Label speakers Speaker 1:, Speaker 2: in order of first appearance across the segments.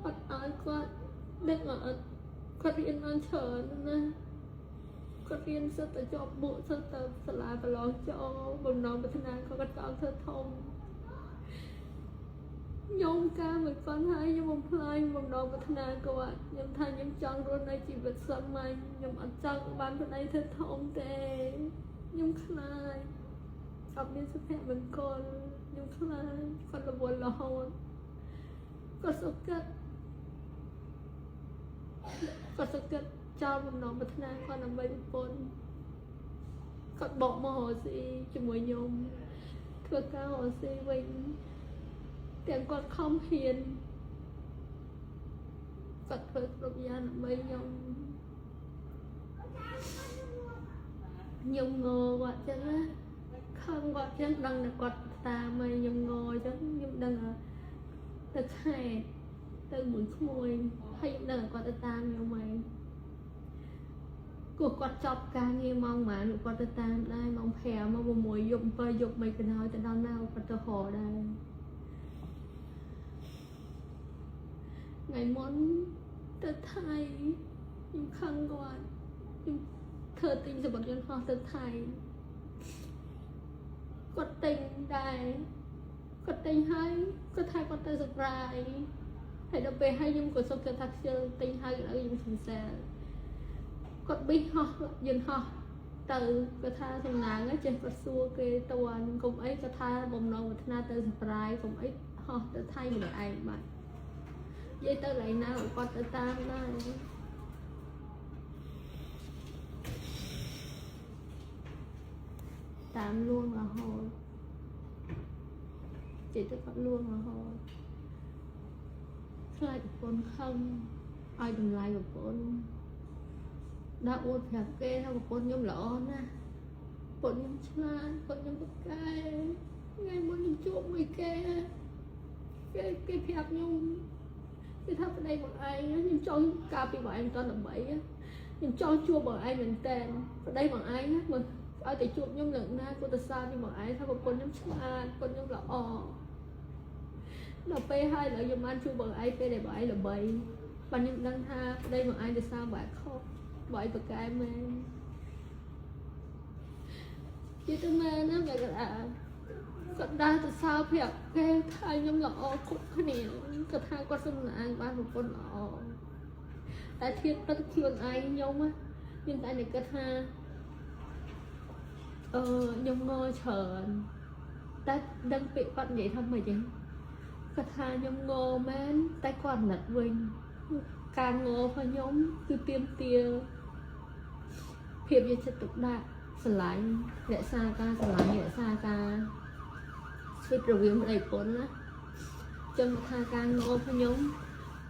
Speaker 1: អត់ឲ្យគាត់ដឹងអត់គាត់រៀនបានច្រើនណាស់គាត់រៀនសិតតែជាប់បុកសិតតែសាលាប្រឡងចូលបំណងប្រាថ្នាគាត់គាត់ចង់ធ្វើធំខ្ញុំការមួយគាត់ហើយខ្ញុំបំផ្លាញបំណងប្រាថ្នាគាត់ខ្ញុំថាខ្ញុំចង់រស់នៅជីវិតសាមញ្ញខ្ញុំអត់ចង់បានប្តីធ្វើធំទេខ្ញុំខ្លាចអត់មានសុភមង្គលខ្ញុំខ្លាចគាត់រវល់រហូតគាត់សុខចិត្តគាត់សុខចិត្តចោលបំណងប្រាថ្នាគាត់ដើម្បីប្រពន្ធគាត់បកមករកស៊ីជាមួយខ្ញុំធ្វើការរកស៊ីវិញទាំងគាត់ខំហ៊ានគាត់ធ្វើគ្រប់យ៉ាងដើម្បីខ្ញុំខ្ញុំងគាត់ចឹងណាខឹងគាត់ចឹងដឹងតែគាត់តាមហើយខ្ញុំងចឹងខ្ញុំដឹងថាទៅខេត្តទៅមួយក្មួយហើយខ្ញុំដឹងថាគាត់ទៅតាមខ្ញុំហើយគោះគាត់ចប់ការងារម៉ោងប៉ុន្មានគាត់ទៅតាមដែរម៉ោង5ម៉ោង6យប់7យប់មិនក៏ដោយទៅដល់ណាគាត់ទៅរកដែរថ្ងៃមុនទៅថៃខ្ញុំខឹងគាត់ខ្ញុំធ្វើទិញសំបុត្រយន្តហោះទៅថៃគាត់ទិញដែរគាត់ទិញហើយគាត់ថាគាត់ទៅ surprise ហើយដល់ពេលហើយខ្ញុំក៏សុខចិត្តថាខ្ជិលទិញហើយឥឡូវខ្ញុំ cancel គាត់ប៊ីសហោះយន្តហោះទៅគាត់ថាសំណាងចេះគាត់សួរគេតន់កុំអីគាត់ថាបំណងប្រាថ្នាទៅ surprise កុំអីហោះទៅថៃម្នាក់ឯងបាត់និយាយទៅកន្លែងណាក៏គាត់ទៅតាមដែរតាមលួងរហូតនិយាយទៅគាត់លួងរហូតខ្លាចប្រពន្ធខឹងឲ្យតម្លៃប្រពន្ធដាក់អួតប្រាប់គេថាប្រពន្ធខ្ញុំល្អណាស់ប្រពន្ធខ្ញុំឆ្លាតប្រពន្ធខ្ញុំពូកែថ្ងៃមុនខ្ញុំជួបមួយគេគេគេប្រាប់ខ្ញុំគេថាប្តីបងឯងខ្ញុំចង់កាលពីបងឯងមិនទាន់ល្បីខ្ញុំចង់ជួបបងឯងមែនតើប្តីបងឯងណាមើលឲ្យតែជួបខ្ញុំលើកណាគាត់ទៅសារខ្ញុំបងឯងថាប្រពន្ធខ្ញុំឆ្លាតប្រពន្ធខ្ញុំល្អដល់ពេលហើយឥឡូវខ្ញុំបានជួបបងឯងពេលដែលបងឯងល្បីបានខ្ញុំដឹងថាប្តីបងឯងទៅសារបងឯងខុសបងឯងប្រកែមែននិយាយទៅមែនណាបែបគាត់គាត់ដើរទៅសើប្រាប់គេថាខ្ញុំល្អគ្រប់គ្នាគាត់ថាគាត់សំណាងបានប្រពន្ធល្អតែធៀបពិតខ្លួនឯងខ្ញុំណាខ្ញុំតែតែគិតថាអឺខ្ញុំងច្រើនតែដឹងពាក្យគាត់និយាយថាម៉េចទេគាត់ថាខ្ញុំងមែនតែគាត់អាណិតវិញការងរបស់ខ្ញុំគឺទៀមទាភាពយកចិត្តទុកដាក់ស្រឡាញ់រក្សាការស្រឡាញ់រក្សាការស្វីតរវាងប្តីប្រពន្ធណាចឹងថាការងរបស់ខ្ញុំ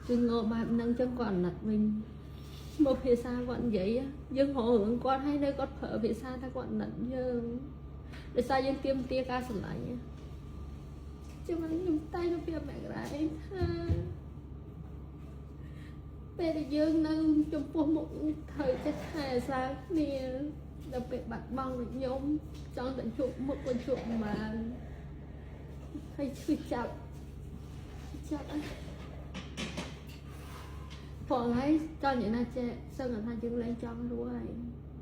Speaker 1: គឺងបែបហ្នឹងចឹងគាត់អាណិតវិញមកភាសាគាត់និយាយយើងរករឿងគាត់ហើយនៅគាត់ប្រើភាសាថាគាត់អាណិតយើងដោយសារយើងទៀមទាការស្រឡាញ់ចឹងខ្ញុំតែទៅប្រាប់ម៉ែក្រែងថាពេលដែលយើងនៅចំពោះមុខត្រូវចេះថែរក្សាគ្នាដល់ពេលបាត់បង់ដូចខ្ញុំចង់តែជួបមុខក៏ជួបមិនបានហើយឈឺចាប់ចាប់អីព្រោះហើយចង់និយាយណាចេះសឹងថាយើងលែងចង់រស់ហើយ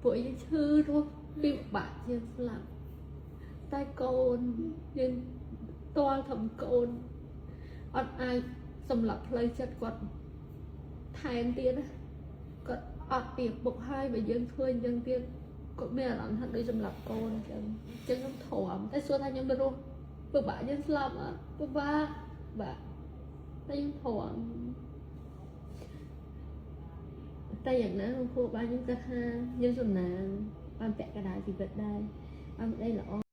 Speaker 1: ពួកយើងឈឺរស់ពិបាកជាងស្លាប់តែកូនយើងតល់ធំកូនអត់អាចសម្រាប់ផ្លូវចិត្តគាត់ថែមទៀតណាគាត់អត់ពីពុកហើយបើយើងធ្វើអញ្ចឹងទៀតគាត់មានអារម្មណ៍ថាដូចសម្រាប់កូនអញ្ចឹងអញ្ចឹងខ្ញុំទ្រាំតែសួរថាខ្ញុំរស់ពិបាកយើងស្លាប់អត់ពិបាកបាទតែខ្ញុំទ្រាំតែយ៉ាងណាក្នុងខួរបានខ្ញុំគិតថាខ្ញុំសំណាងបានពាក់កណ្ដាលជីវិតដែរបានប្តីល្អ។